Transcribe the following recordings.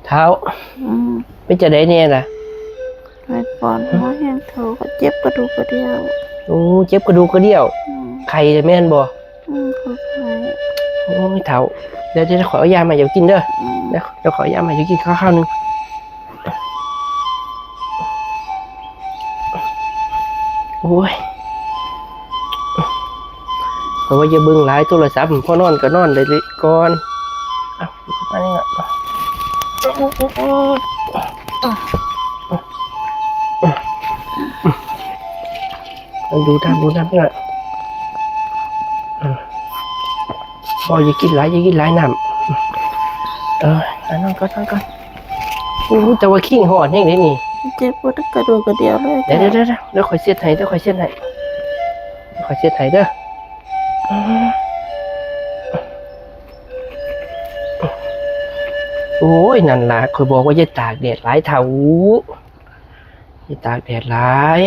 ທ້າວ ອືມ ເປັນຈັ່ງໃດແດ່ລະ? ໄຂ້ປວດຫົວແຮງ ເຖົ້າ ກໍເຈັບກະດູກກະດຽວ. ໂອ້ ເຈັບກະດູກກະດຽວ. ອືມ ໄຂ້ແມ່ນບໍ່? ອືມ ຂ້ອຍໄຂ້. ໂອ້ຍ ທ້າວ ດຽວ ດຽວ ຂ້ອຍເອົາຢາມາໃຫ້ເຈົ້າກິນເດີ. ອືມ ດຽວ ດຽວຂ້ອຍເອົາຢາມາໃຫ້ເຈົ້າກິນຄາວໜຶ່ງ. ໂອ້ຍ ຂ້ອຍວ່າຢ່າເບິ່ງຫຼາຍໂທລະສັບ ພໍນອນກໍນອນໄດ້ກ່ອນ. ເອົາ ມານີ້ລະ. ໂອ້ຍ ໂອ້ຍ ໂອ້ຍ ໂອ້ຍ ດູດນ້ຳ ດູດນ້ຳນີ້ລະ. ບໍ່ ຢ່າກິນຫຼາຍ ຢ່າກິນຫຼາຍນ້ຳ. ເອີ ນອນກ່ອນ ນອນກ່ອນ. ໂອ້ ແຕ່ວ່າຄີງຮ້ອນແຮງເດ້ນີ້. ເຈັບປວດກະດູກກະດຽວເລີຍ. ດຽວ ດຽວ ດຽວ ດຽວຂ້ອຍເຊັດໃຫ້ ດຽວຂ້ອຍເຊັດໃຫ້ ຂ້ອຍເຊັດໃຫ້ເດີ. ໂອ້ຍ ນັ້ນລະ ຂ້ອຍບອກວ່າຢ່າຕາກແດດຫຼາຍ ທ້າວ. ຢ່າຕາກແດດຫຼາຍ.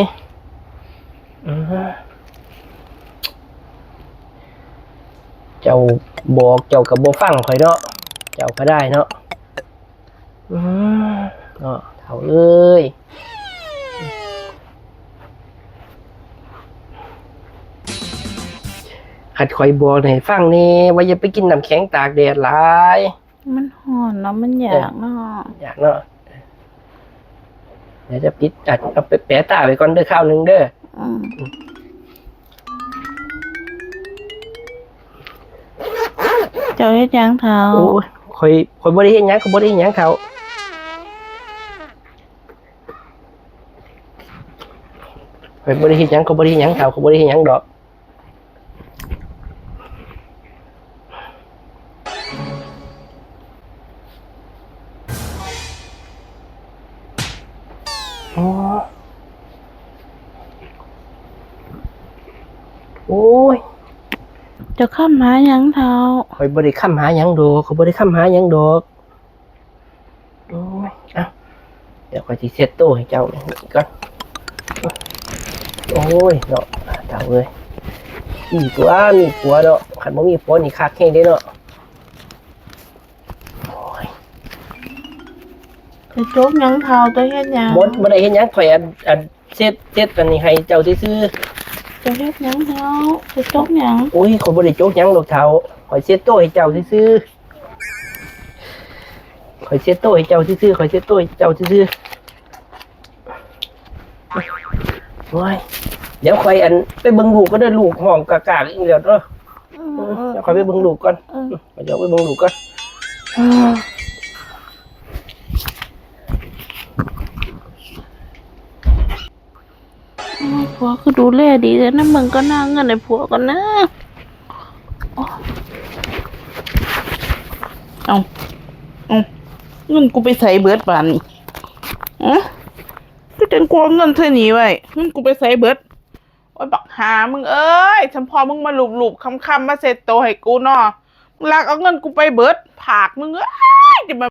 ເອີ ເຈົ້າບອກເຈົ້າກໍບໍ່ຟັງຂ້ອຍເນາະ ເຈົ້າກໍໄດ້ເນາະ. ອືມ ເນາະ ທ້າວເອີຍ ຄັນຂ້ອຍບອກໃຫ້ຟັງແດ່ວ່າຢ່າໄປກິນນ້ຳແຂງຕາກແດດຫຼາຍ. ມັນຮ້ອນເນາະ ມັນຢາກເນາະ ເອີ ຢາກເນາະ. ດຽວຈະປິດ ອາດ ເອົາໄປແປະຕາໄວ້ກ່ອນເດີ ຄາວໜຶ່ງເດີ. ອືມ ເຈົ້າເຮັດຫຍັງ ທ້າວ? ໂອ້ຍ ຂ້ອຍ ຂ້ອຍບໍ່ໄດ້ເຮັດຫຍັງ ຂ້ອຍບໍ່ໄດ້ເຮັດຫຍັງ ທ້າວ. ຂ້ອຍບໍ່ໄດ້ເຮັດຫຍັງ ຂ້ອຍບໍ່ໄດ້ເຮັດຫຍັງ ທ້າວ ຂ້ອຍບໍ່ໄດ້ເຮັດຫຍັງດອກ. ໂອ້ຍ ໂອ້ຍ ເຈົ້າຄ້ຳຫາຫຍັງ ທ້າວ? ຂ້ອຍບໍ່ໄດ້ຄ້ຳຫາຫຍັງດອກ ຂ້ອຍບໍ່ໄດ້ຄ້ຳຫາຫຍັງດອກ. ໂອ້ຍ ເອົາ ດຽວຂ້ອຍຊິເຊັດໂຕໃຫ້ເຈົ້ານີ້ກ່ອນ. ໂອ້ຍ ເນາະ ທ້າວເອີຍ ມີຜົວ ມີຜົວເນາະ ຄັນບໍ່ມີຜົວນີ້ຄັກແຮງເດ້ເນາະ. ໂອ້ຍ ຈະຈົກຫຍັງ ທ້າວ? ເຈົ້າເຮັດຫຍັງ? ບໍ່ ບໍ່ໄດ້ເຮັດຫຍັງ ຂ້ອຍ ອັນ ອັນ ເຊັດ ເຊັດອັນນີ້ໃຫ້ເຈົ້າຊື່ໆ. ເຈົ້າເຮັດຫຍັງ ທ້າວ? ຈະຈົກຫຍັງ? ໂອ້ຍ ຂ້ອຍບໍ່ໄດ້ຈົກຫຍັງດອກ ທ້າວ ຂ້ອຍເຊັດໂຕໃຫ້ເຈົ້າຊື່ໆ. ຂ້ອຍເຊັດໂຕໃຫ້ເຈົ້າຊື່ໆ ຂ້ອຍເຊັດໂຕໃຫ້ເຈົ້າຊື່ໆ. ໂອ້ຍ ດຽວຂ້ອຍ ອັນ ໄປເບິ່ງລູກກ່ອນເດີ ລູກຮ້ອງກາກໆອີກແລ້ວເນາະ. ເອີ ເອີ ດຽວຂ້ອຍໄປເບິ່ງລູກກ່ອນ ເອີ ຂ້ອຍຊິໄປເບິ່ງລູກກ່ອນ. ໂອ້ຍ ຜົວຄືດູແລດີແທ້ນະ ເບິ່ງກ່ອນນະ ເອົາເງິນໃຫ້ຜົວກ່ອນນະ. ໂອ້ຍ ເອົາ ເອົາ ເງິນກູໄປໃສເບິດບາດນີ້? ຮະ ຄືຈັ່ງກູເອົາເງິນໃສ່ນີ້ໄວ້ ເງິນກູໄປໃສເບິດ? ໂອ້ຍ ບັກຫ່າມຶງເອີຍ ສຳພໍມຶງມາລູບໆຄຳໆ ມາເຊັດໂຕໃຫ້ກູເນາະ ມຶງລັກເອົາເງິນກູໄປເບິດ ພາກມຶງເອີຍ ຈະມາ